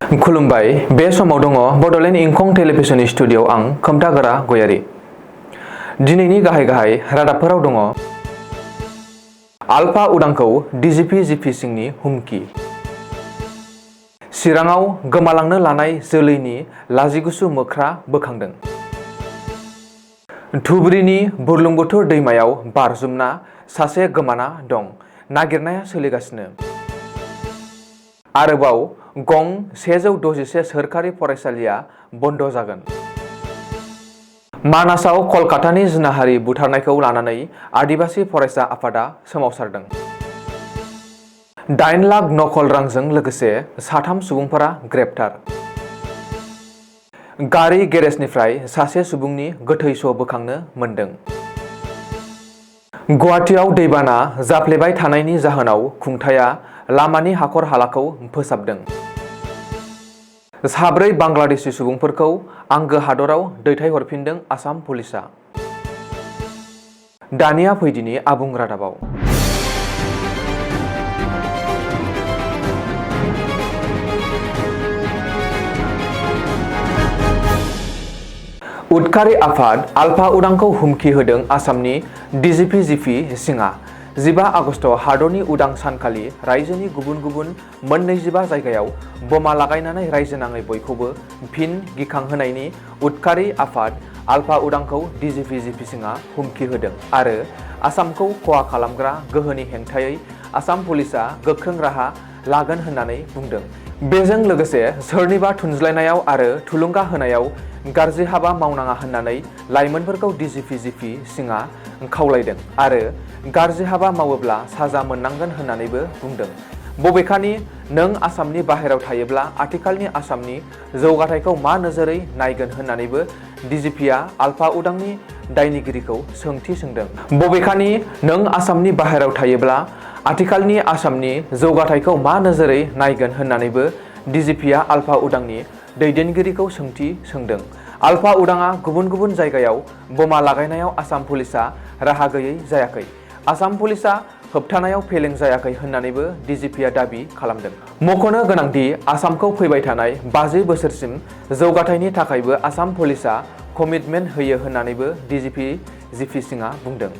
खुलुमबाय बे समाव दङ बडलेण्ड इंखं टेलिभिजन स्टुडिअ आं खोमथागोरा गयारि। दिनैनि गाहाय रादाबफोराव दङ आलफा उदांखौ डिजिपि जिपि सिंनि हुमखि, चिराङाव गोमालांनो लानाय जोलैनि लाजिगुसु मोख्रा बोखांदों, धुबुरीनि बुरलुंबुथुर दैमायाव बारजुमना सासे गोमाना दं, नागिरनाया सोलिगासिनो। आरोबाव गं 161 सोरखारि फरायसालिया बन्द जागोन। मानासाव कलकातानि जिनाहारि बुथारनायखौ लानानै आदिबासि फरायसा आफादा सोमावसारदों। 8 लाख नकल रांजों लोगोसे 3 सुबुंफोरा ग्रेप्तार। गारि गेरेजनिफ्राय सासे सुबुंनि गोथै स' बोखांनो मोन्दों। गुवाहाटीआव दैबाना जाफ्लेबाय थानायनि जाहोनाव खुंथाया लामानि हाखर हालाखौ फोसाबदों। 4 बांलादेशी सुबुंफोरखौ आंगो हादराव दैथायहरफिनदों आसाम पुलिसआ। दानिया फैदिनि आबुं रादाबाव। उदखारि आफाद आलफा उदांखौ हुमखि होदों आसामनि डिजिपि जिपि सिंआ। 15 आगस्टआव हादरनि उदां सानखालि रायजोनि गुबुन गुबुन 25 जायगायाव बमा लागायनानै रायजोनाङै बयखौबो फिन गिखांहोनायनि उदखारि आफाद आलफा उदांखौ डिजिपि जिपि सिंआ हुमखि होदों आरो आसामखौ खहा खालामग्रा गोहोनि हेंथायै आसाम पुलिसआ गोख्रों राहा लागोन होननानै बुंदों। बेजों लोगोसे सोरनिबा थुनज्लायनायाव आरो थुलुंगा होनायाव गाज्रि हाबा मावनाङा होननानै लाइमोनफोरखौ डिजिपि जिपि सिंआ खावलायदों आरो गाज्रि हाबा मावोब्ला साजा मोननांगोन होननानैबो बुंदों। बबेखानि नों आसामनि बाहेरायाव थायोब्ला आथिखालनि आसामनि जौगाथायखौ मा नोजोरै नायगोन होननानैबो डिजिपिआ आलफा उदांनि दायनिगिरिखौ सोंथि सोंदों। बबेखानि नों आसामनि बाहेरायाव थायोब्ला आथिखालनि आसामनि जौगाथायखौ मा नोजोरै नायगोन होननानैबो डिजिपिआ आलफा उदांनि दैदेनगिरिखौ सोंथि सोंदों। आलफा उदाङा गुबुन गुबुन जायगायाव बमा लागायनायाव आसाम पुलिसआ राहा गैयै जायाखै, आसाम पुलिसआ होबथानायाव फेलें जायाखै होननानैबो डिजिपिआ दाबि खालामदों। मख'नो गोनांदि आसामखौ फैबाय थानाय 50 बोसोरसिम जौगाथायनि थाखायबो आसाम पुलिसआ कमिटमेन्ट होयो होननानैबो डिजिपि जिपि सिंआ बुंदों।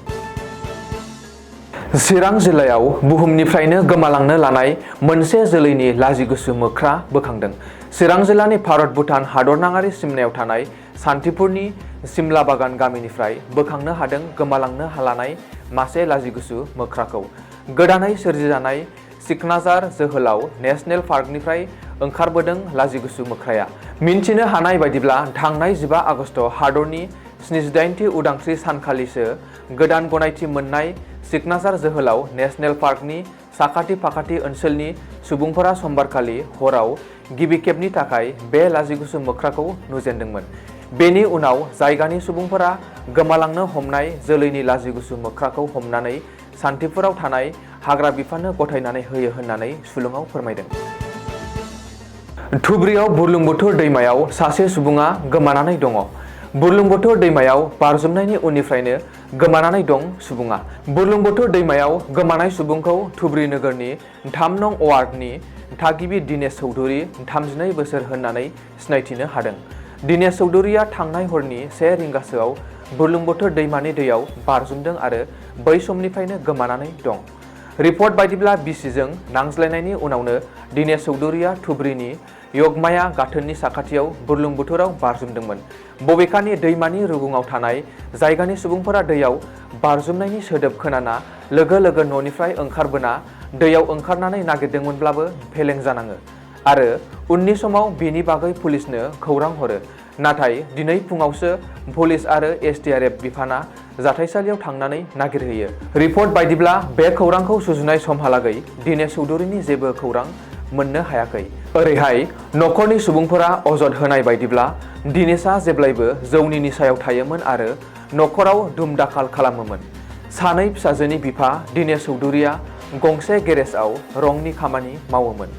चिरां जिल्लायाव बुहुमनिफ्रायनो गोमालांनो लानाय मोनसे जोलैनि लाजिगुसु मोख्रा बोखांदों। चिरां जिल्लानि भारत भुटान हादरनाङारि सिमनायाव थानाय सान्तिपुरनि सिमला बागान गामिनिफ्राय बोखांनो हादों गोमालांनो लानाय मासे लाजिगुसु मोख्राखौ। गोदानै सोरजिजानाय सिकनाझार जोहोलाव नेशनेल पार्कनिफ्राय ओंखारबोदों लाजिगुसु मोख्राया। मिन्थिनो हानाय बायदिब्ला थांनाय 15 आगस्टआव हादरनि 78थि उदांस्रि सानखालिसो गोदान गनायथि मोननाय सिकनाझार जोहोलाव नेशनेल पार्कनि साखाथि फाखाथि ओनसोलनि सुबुंफोरा समबारखालि हराव गिबि खेबनि थाखाय बे लाजिगुसु मोख्राखौ नुजेनदोंमोन। बेनि उनाव जायगानि सुबुंफोरा गोमालांनो हमनाय जोलैनि लाजिगुसु मोख्राखौ हमनानै सान्तिपुराव थानाय हाग्रा बिफाननो गथायनानै होयो होननानै सुलुङाव फोरमायदों। धुबुरीआव बुरलुंबुथुर दैमायाव सासे सुबुङा गोमानानै दङ। बुरलुंबुथुर दैमायाव बारजुमनायनि उननिफ्रायनो गोमानानै दं सुबुङा। बुरलुंबुथुर दैमायाव गोमानाय सुबुंखौ धुबुरी नोगोरनि 3 नं वार्डनि थागिबि दिनेश चौधुरी 32 बोसोर होननानै सिनायथिनो हादों। दिनेश चौधुरीया थांनाय हरनि 1 रिंगासोआव बुरलुंबुथुर दैमानि दैयाव बारजुमदों आरो बै समनिफ्रायनो गोमानानै दं। रिपर्ट बायदिब्ला बिसिजों नांज्लायनायनि उनावनो दिनेश चौधुरीया धुबुरीनि यगमाया गाथोननि साखाथियाव बुरलुंबुथुराव बारजुमदोंमोन। बबेखानि दैमानि रुगुङाव थानाय जायगानि सुबुंफोरा दैयाव बारजुमनायनि सोदोब खोनाना लोगो लोगो न'निफ्राय ओंखारबोना दैयाव ओंखारनानै नागिरदोंमोनब्लाबो फेलें जानाङो आरो उननि समाव बेनि बागै पुलिसनो खौरां हरो। नाथाय दिनै फुङावसो पुलिस आरो SDRF बिफाना जाथायसालियाव थांनानै नागिरहैयो। रिपर्ट बायदिब्ला बे खौरांखौ सुजुनाय समहालागै दिनेश चौधुरीनि जेबो खौरां मोननो हायाखै। ओरैहाय नखरनि सुबुंफोरा अजद होनाय बायदिब्ला दिनेशआ जेब्लायबो जौनि निसायाव थायोमोन आरो नखराव दुम-दाखाल खालामोमोन। 2 फिसाजोनि बिफा दिनेश चौधुरीया गंसे गेरेजआव रंनि खामानि मावोमोन।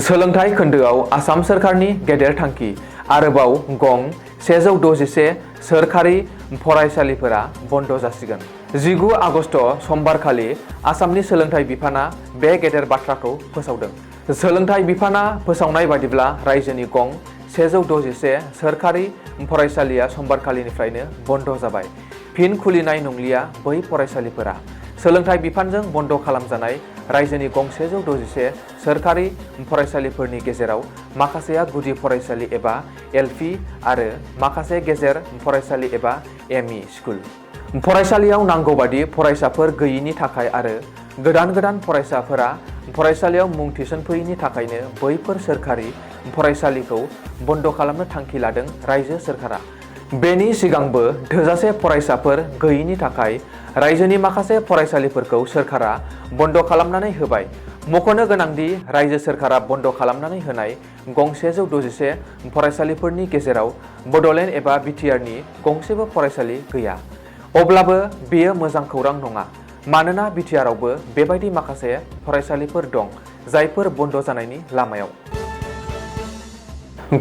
सोलोंथाइ खोन्दोआव आसाम सोरखारनि गेदेर थांखि। आरोबाव गं 161 सोरखारि फरायसालिफोरा बन्द जासिगोन। 19 आगस्ट समबारखालि आसामनि सोलोंथाइ बिफाना बे गेदेर बाथ्राखौ फोसावदों। सोलोंथाइ बिफाना फोसावनाय बादिब्ला रायजोनि गं 161 सोरखारि फरायसालिया समबारखालिनिफ्रायनो बन्द जाबाय। फिन खुलिनाय नंलिया बै फरायसालिफोरा। सोलोंथाइ बिफानजों बन्द खालामजानाय रायजोनि गं 161 सोरखारि फरायसालिफोरनि गेजेराव माखासेया गुदि फरायसालि एबा एलपि आरो माखासे गेजेर फरायसालि एबा एमइ स्कुल। फरायसालियाव नांगौ बादि फरायसाफोर गैयिनि थाखाय आरो गोदान फरायसाफोरा फरायसालियाव मुं थिसनफैयिनि थाखायनो बैफोर सोरखारि फरायसालिखौ बन्द खालामनो थांखि लादों रायजो सोरखारा। बेनि सिगांबो थोजासे फरायसाफोर गैयिनि थाखाय रायजोनि माखासे फरायसालिफोरखौ सोरखारा बन्द खालामनानै होबाय। मख'नो गोनांदि रायजो सोरखारा बन्द खालामनानै होनाय गं 161 फरायसालिफोरनि गेजेराव बड'लेण्ड एबा बिटिआरनि गंसेबो फरायसालि गैया। अब्लाबो बेयो मोजां खौरां नङा, मानोना बिटिआरआवबो बेबायदि माखासे फरायसालिफोर दं जायफोर बन्द जानायनि लामायाव।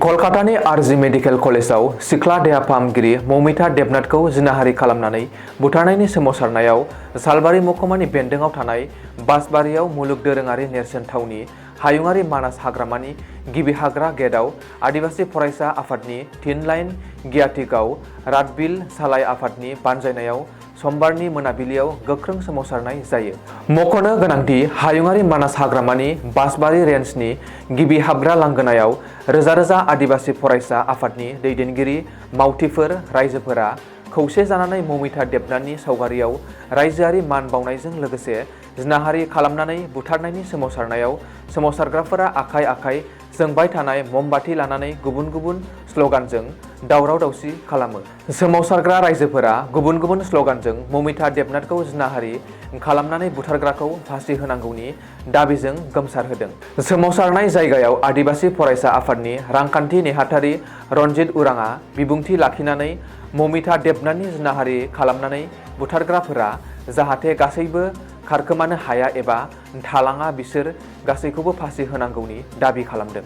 कलकातानि आरजि मेडिकेल कलेजाव सिख्ला देहा फाहामगिरि मौमिता देबनाथखौ जिनाहारि खालामनानै बुथारनायनि सोमावसारनायाव सालबारि महकुमानि बेन्दोंआव थानाय बासबारियाव मुलुग दोरोङारि नेरसोन थावनि हायुङारि मानास हाग्रामानि गिबि हाग्रा गेटआव आदिबासि फरायसा आफादनि थिन लाइन गियाथिगाव रातबिल सालाय आफादनि बानजायनायाव समबारनि मोनाबिलियाव गोख्रों सोमावसारनाय जायो। मख'नो गोनांदि हायुङारि मानास हाग्रामानि बासबारि रेन्जनि गिबि हाबग्रा लांगोनायाव रोजा आदिबासि फरायसा आफादनि दैदेनगिरि मावथिफोर रायजोफोरा खौसे जानानै मौमिता देबनाथनि सावगारियाव रायजोआरि मान बावनायजों लोगोसे जिनाहारि खालामनानै बुथारनायनि सोमावसारनायाव सोमावसारग्राफोरा आखाइ जोंबाय थानाय ममबाति लानानै गुबुन स्लगानजों दावराव दावसि खालामो। सोमावसारग्रा रायजोफोरा गुबुन स्लगानजों मौमिता देबनाथखौ जिनाहारि खालामनानै बुथारग्राखौ फासि होनांगौनि दाबिजों गोमसारहोदों। सोमावसारनाय जायगायाव आदिबासि फरायसा आफादनि रांखान्थि नेहाथारि रनजित उराङा बिबुंथि लाखिनानै मौमिता देबनाथनि जिनाहारि खालामनानै बुथारग्राफोरा जाहाथे गासैबो खारखोमानो हाया एबा थालाङा बिसोर गासैखौबो फासि होनांगौनि दाबि खालामदों।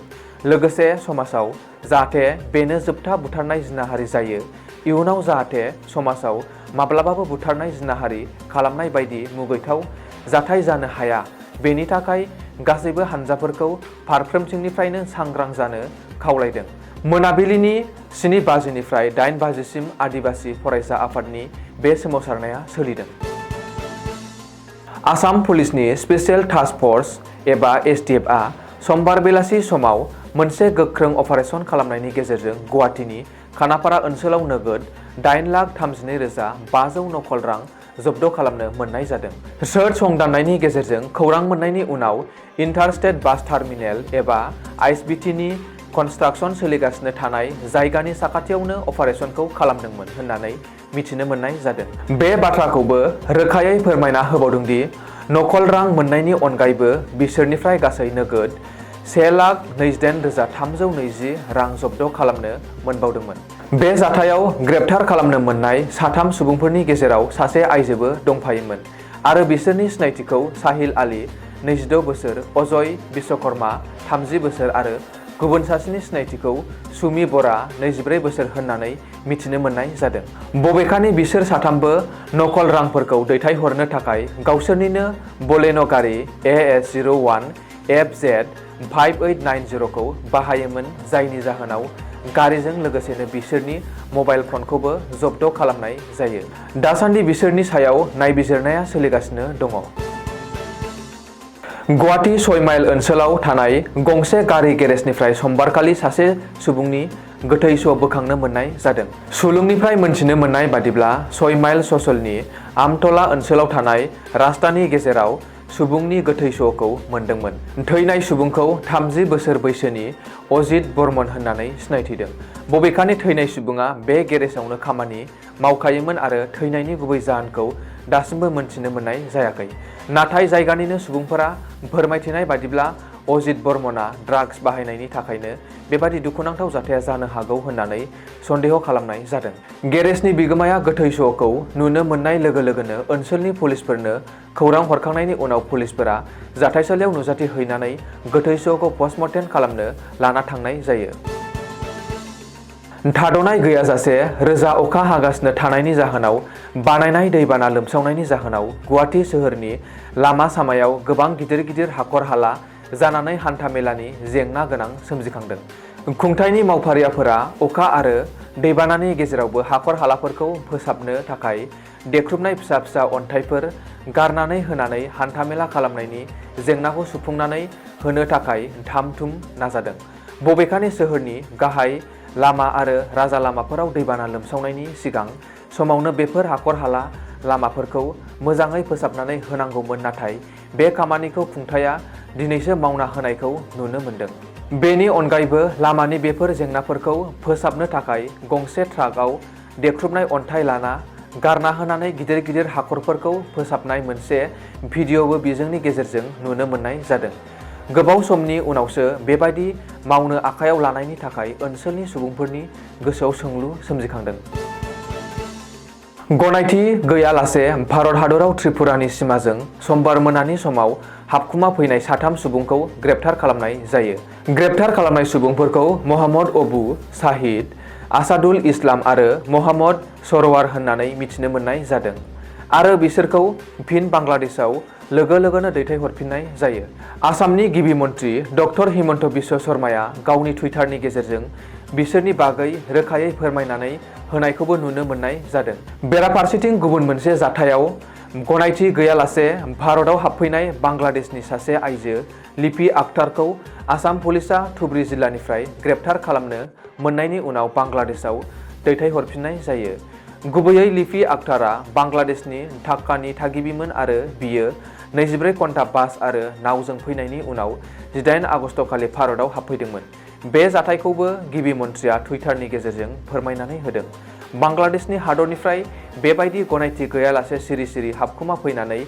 लोगोसे समाजाव जाहाथे बेनो जोबथा बुथारनाय जिनाहारि जायो, इयुनाव जाहाथे समाजाव माब्लाबाबो बुथारनाय जिनाहारि खालामनाय बायदि मुगैथाव जाथाय जानो हाया, बेनि थाखाय गासैबो हानजाफोरखौ फारफ्रोमथिंनिफ्रायनो सांग्रां जानो खावलायदों। मोनाबिलिनि 7 बाजिनिफ्राय 8 बाजिसिम आदिबासि फरायसा आफादनि बे सोमावसारनाया सोलिदों। आसाम पुलिसनि स्पेसियेल टास्क फर्स एबा एसटिएफआ समबार बेलासि समाव मोनसे गोख्रों अपारेसन खालामनायनि गेजेरजों गुवाहाटीनि खानापारा ओनसोलाव नोगोद 8,32,500 नकल रां जब्द खालामनो मोननाय जादों। सोर्च संदाननायनि गेजेरजों खौरां मोननायनि उनाव इन्टार-स्टेट बास टार्मिनेल एबा आइएसबिटिनि कनस्ट्राक्सन सोलिगासिनो थानाय जायगानि साखाथियावनो अपारेशनखौ खालामदोंमोन होननानै मिथिनो मोननाय जादों। बे बाथ्राखौबो रोखायै फोरमायना होबावदोंदि नकल रां मोननायनि अनगायैबो बिसोरनिफ्राय गासै नोगोद 1,28,320 रां जब्द खालामनो मोनबावदोंमोन। बे जाथायाव ग्रेप्तार खालामनो मोननाय 3 सुबुंफोरनि गेजेराव सासे आइजोबो दंफायोमोन आरो बिसोरनि सिनायथिखौ साहिल आली 26 बोसोर, अजय विश्वकर्मा 30 बोसोर आरो गुबुन सासेनि सिनायथिखौ सुमि बरा 24 बोसोर होननानै मिथिनो मोननाय जादों। बबेखानि बिसोर साथामबो नकल रांफोरखौ दैथायहरनो थाखाय गावसोरनिनो बलेन' गारि AS01 FZ5890 खौ बाहायोमोन, जायनि जाहोनाव गारिजों लोगोसेनो बिसोरनि मबाइल फनखौबो जब्द खालामनाय जायो। दासान्दि बिसोरनि सायाव नायबिजिरनाया सोलिगासिनो दङ। गुवाहाटी 6 माइल ओनसोलाव थानाय गंसे गारि गेरेजनिफ्राय समबारखालि सासे सुबुंनि गोथै स' बोखांनो मोननाय जादों। सुलुंनिफ्राय मोनथिनो मोननाय बादिब्ला 6 माइल ससलनि आमतला ओनसोलाव थानाय रास्तानि गेजेराव सुबुंनि गोथै सह'खौ मोनदोंमोन। थैनाय सुबुंखौ 30 बोसोर बैसोनि अजित बर्मन होननानै सिनायथिदों। बबेखानि थैनाय सुबुङा बे गेरेजावनो खामानि मावखायोमोन आरो थैनायनि गुबै जाहोनखौ दासिमबो मोनथिनो मोननाय जायाखै। नाथाय जायगानिनो सुबुंफोरा फोरमायथिनाय बादिब्ला अजित बर्मनआ ड्राग्स बाहायनायनि थाखायनो बेबादि दुखुनांथाव जाथाया जानो हागौ होननानै सन्देह खालामनाय जादों। गेरेजनि बिगोमाया गोथै सह'खौ नुनो मोननाय लोगो-लोगोनो ओनसोलनि पुलिसफोरनो खौरां हरखांनायनि उनाव पुलिसफोरा जाथायसालियाव नुजाथि हैनानै गोथै सह'खौ पस्टमर्टेम खालामनो लाना थांनाय जायो। थाद'नाय गैयाजासे रोजा अखा हागासिनो थानायनि जाहोनाव बानायनाय दैबाना लोमसावनायनि जाहोनाव गुवाहाटी सोहोरनि लामा सामायाव गोबां गिदिर हाखर हाला जानानै हान्थामेलानि जेंना गोनां सोमजिखांदों। खुंथायनि मावफारियाफोरा अखा आरो दैबानानि गेजेरावबो हाखर हालाफोरखौ फोसाबनो थाखाय देख्रुबनाय फिसा फिसा अन्थाइफोर गारनानै होनानै हान्थामेला खालामनायनि जेंनाखौ सुफुंनानै होनो थाखाय थाम-थुम नाजादों। बबेखानि सोहोरनि गाहाय लामा आरो राजा लामाफोराव दैबाना लोमसावनायनि सिगां समावनो बेफोर हाखर हाला लामाफोरखौ मोजाङै फोसाबनानै होनांगौमोन, नाथाय बे खामानिखौ खुंथाया दिनैसो मावना होनायखौ नुनो मोन्दों। बेनि अनगायैबो लामानि बेफोर जेंनाफोरखौ फोसाबनो थाखाय गंसे ट्राकआव देख्रुबनाय अन्थाइ लाना गारना होनानै गिदिर गिदिर हाखरफोरखौ फोसाबनाय मोनसे भिडिअ'बो बिजोंनि गेजेरजों नुनो मोननाय जादों। गोबाव समनि उनावसो बेबायदि मावनो आखायाव लानायनि थाखाय ओनसोलनि सुबुंफोरनि गोसोआव सोंलु सोमजिखांदों। गनायथि गैयालासे भारत हादराव त्रिपुरानि सिमाजों समबार मोनानि समाव हाबखुमा फैनाय 3 सुबुंखौ ग्रेप्तार खालामनाय जायो। ग्रेप्तार खालामनाय सुबुंफोरखौ मोहम्मद अबु शाहिद, आसादुल इस्लाम आरो मोहम्मद सरवार होननानै मिथिनो मोननाय जादों आरो बिसोरखौ फिन बांलादेशआव लोगो लोगोनो दैथायहरफिननाय जायो। आसामनि गिबि मन्त्रि डक्टर हिमन्त बिश्व शर्माया गावनि टुइटारनि गेजेरजों बिसोरनि बागै रोखायै फोरमायनानै होनायखौबो नुनो मोननाय जादों। बेराफारसेथिं गुबुन मोनसे जाथायाव गनायथि गैयालासे भारतआव हाबफैनाय बांलादेशनि सासे आइजो लिपि आख्तारखौ आसाम पुलिसआ धुबरी जिल्लानिफ्राय ग्रेप्तार खालामनो मोननायनि उनाव बांलादेशआव दैथायहरफिननाय जायो। गुबैयै लिपि आख्तारा बांलादेशनि ढाकानि थागिबिमोन आरो बियो 24 घन्टा बास आरो नावजों फैनायनि उनाव 18 आगस्तखालि भारतआव हाबफैदोंमोन। बे जाथायखौबो गिबि मन्थ्रिया टुइटारनि गेजेरजों फोरमायनानै होदों। बांलादेशनि हादरनिफ्राय बेबायदि गनायथि गैयालासे सिरि सिरि हाबखुमा फैनानै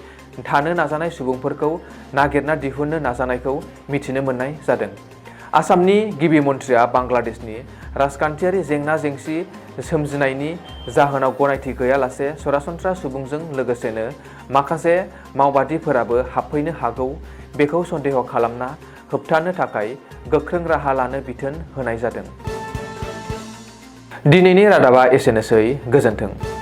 थानो नाजानाय सुबुंफोरखौ नागिरना दिहुननो नाजानायखौ मिथिनो मोननाय जादों। आसामनि गिबि मन्थ्रिया बांलादेशनि राजखान्थियारि जेंना जेंसि सोमजिनायनि जाहोनाव गनायथि गैयालासे सरासनस्रा सुबुंजों लोगोसेनो माखासे मावबादिफोराबो हाबफैनो हागौ बेखौ सन्देह खालामना होबथानो थाखाय गोख्रों राहा लानो बिथोन होनाय जादों। दिनैनि रादाबा एसेनोसै। गोजोन्थों।